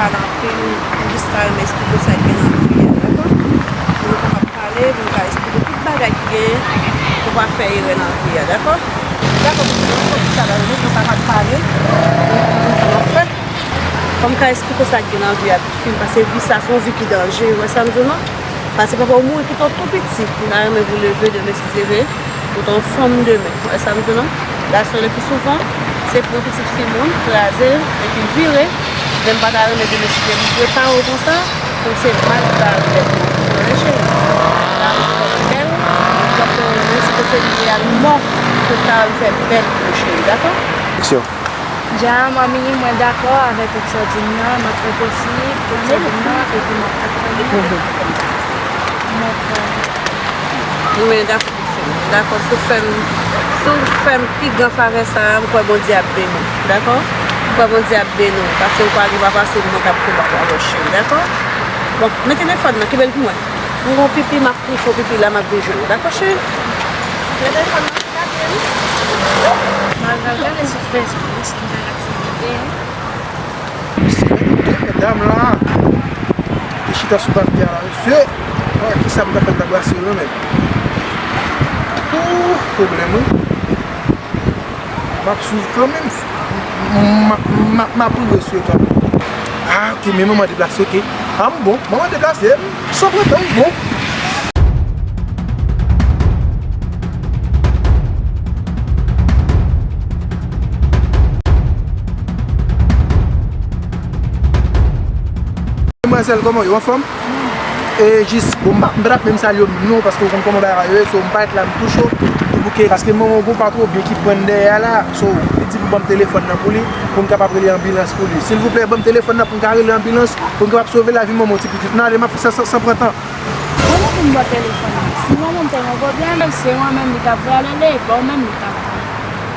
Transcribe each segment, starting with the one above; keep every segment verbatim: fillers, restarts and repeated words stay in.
Pale anpil, m jis ka renmen esplike w sa k gen nan vi a, dakò? Pou nou kapab pale, pou nou ka esplike tout bagay ki gen, pou pa fè erè nan vi a, dakò? Dakò, mesye, nou fè tout sa la, nou kapab pale, nou konn sa n ap fè. Fò m ka esplike w sa k gen nan vi a, pitit fi m, paske vi sa se yon vi ki danje, ou wè sa m di w lan? Paske papa w mouri kite w tou piti, m ta renmen pou w leve demen si Dye vle, pou w t yon fanm demen. Ou wè sa m di w lan? Gason le pli souvan, se pran pitit fi moun, kraze l, epi l vire. Men m pa ta renmen demen si Dye vle prepare w konsa, pou se mal ki ta rive pou ou. Tande cheri? L ap fè bèl, l ap fè renmen, se kote li ye a, l mò, pou l ta al fè bèl pou ou cheri, dakò? Aksyon. Dja, manmi, mwen dakò avè tout sa w di m nan, m ap fè posib, tout sa w di m nan, epi m ap akonpanye w. M ap, euh, Mwen dakò, pitit fi m. Dakò, si w fè m, si w fè m pi gran favè sa a, m kwè Bondye ap beni w. Dakò? M kwè Bondye ap beni w, paske ou pa gen papa, se mwen k ap konbat avè w, cheri. Dakò? Bon, men telefòn nan, kenbe l pou mwen. M gon pipi, m ap fè pipi la, m ap vin jwenn ou. Dakò, cheri? Men telefòn nan. M al gade sou Facebook, si m ta gade sou videyo. Mesye, gade medam la. Te chita sou pati a la, mesye. Wè, kisa m ta fè m ta brase yo, men. Ooh, pwoblèm, wi. M ap swiv kanmenm. M, m, m, m ap rive sou yo kanmenm. Ah, ok, men manman deplase, ok. Ah, m bon, manman deplase, m san pran tan, m bon. Demwazèl, kòman w ye? Anfòm? E jis, bon, m pa, m pa t ap menm salye w menm non, paske w konn kòman bagay yo ye, so m parèt la, m tou cho, m bouke, paske manman w gon pa twò byen ki pran n dèyè a la, so li di pou ban m telefòn nan pou li, pou m kapab rele anbilans pou li. Silvouplè, ban m telefòn nan pou m ka rele anbilans, pou m kapab sove lavi manman w ti pitit. N ale, m ap fè sa san, san pran tan. Bon, nou vin bò telefòn nan. Si manman m te gen yon pwoblèm, se mwen menm li t ap prale, e pa w menm li t ap prale.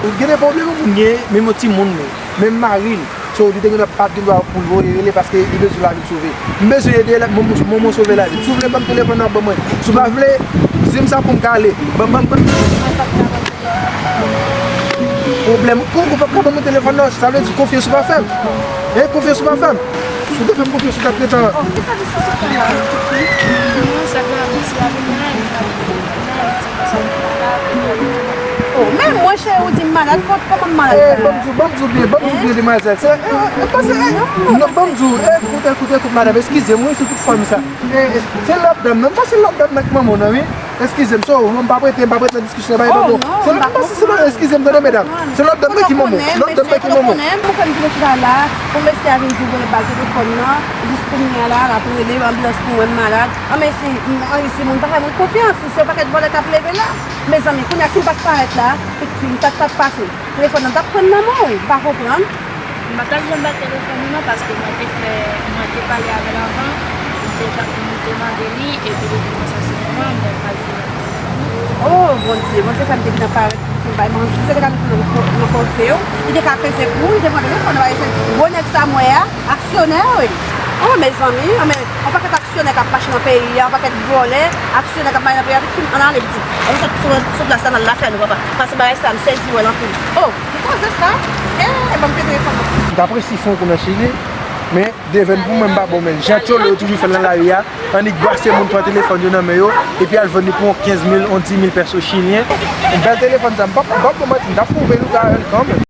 Ou gen de pwoblèm ou moun gen, menm yon timoun li, menm mari l. So, li te gen dwa, pa t gen dwa pou l voye rele paske li bezwen lavi l sove. M bezwen ede la, manman, manman sove lavi l. Si w vle ban m telefòn nan, ban mwen. Si w pa vle, di m sa pou m ka ale. Ban, ban, ban. Pwoblèm, kou ou p ap ka ban mwen telefòn nan, sa vle di konfyans ou pa fè m. E konfyans ou pa fè m. Si w te fè m konfyans, ou t ap gentan. Oh, kisa diskisyon sa la? Non, sa fè ap di si ap vin la, li pa vin la, li di konsa, li pa la, li pa la. Oh, men mwen, cheri, ou di m malad, kò-, kòman m malad la? Eh, ban m di w, ban m di w byen, ban m di w byen, demwazèl. Se, eh, eh, pase, eh, non, ban m di w, eh, koute, koute, koute, madanm, eskize m, wi, sou tout fòm sa. Eh, eh, se lòt dam nan, m panse lòt dam nan ki manman w nan, wi. Eskize m, so, m pa prete, m pa prete nan diskisyon, pa, pa bon. Se lòt, m panse se lòt, eskize m, tande, medam. Se lòt dam nan ki manman w, lòt dam nan ki manman w. Mwen konnen, mwen konnen, mwen konnen ki lòt la, pou mesye a vin di w, bon, e ba l telefòn nan, jis kounye a la, l ap rele, anbilans pou mwen, m malad. An, men si, an, si moun pa fè moun konfyans, se yon pakèt vòlè k ap leve la. Mezanmi, kounye a, si m pa t parèt la, pitit fi m, sa k t ap pase? Telefòn nan t ap pran nan men w, m pa konprann. M pa t ap janm ba l telefòn nan non, paske mwen te fè, mwen te pale avè l avan, m te, m te mande li, epi li di konsa se mwen, mwen pa di l telefòn nan. Oh, Bondye, Bondye fè m te gentan parèt pou m bay manti, se te ka mete nan kò, nan kò se yo, li te ka peze pou ou, li te pran telefòn nan, se gwo nèg sa m wè a, aksyonè, wi. Oh, mezanmi, oh, men, yon pakèt aksyonè k ap mache nan peyi a, yon pakèt vòlè, aksyonè k ap mache nan peyi a, pitit fi m, ann ale pitit. Ann sot sou, sou plas la, n al lakay nou, papa. Paske bagay sa, m sezi wè l anpil. Oh, ki koze sa? Eh, ban m pete telefòn nan. M ta presi fè yon kou nan chili, men devèn pou mwen m pa bon, men jan tcholo yo toujou fè l nan lari a, annik brase moun pran telefòn yo nan men yo, epi al vann li pou yon kenz mil, yon di mil pèso chilyen. Yon bèl telefòn sa, m p ap, m p ap bon manti, m ta fè yon bèl ou ka wè l kanmenm.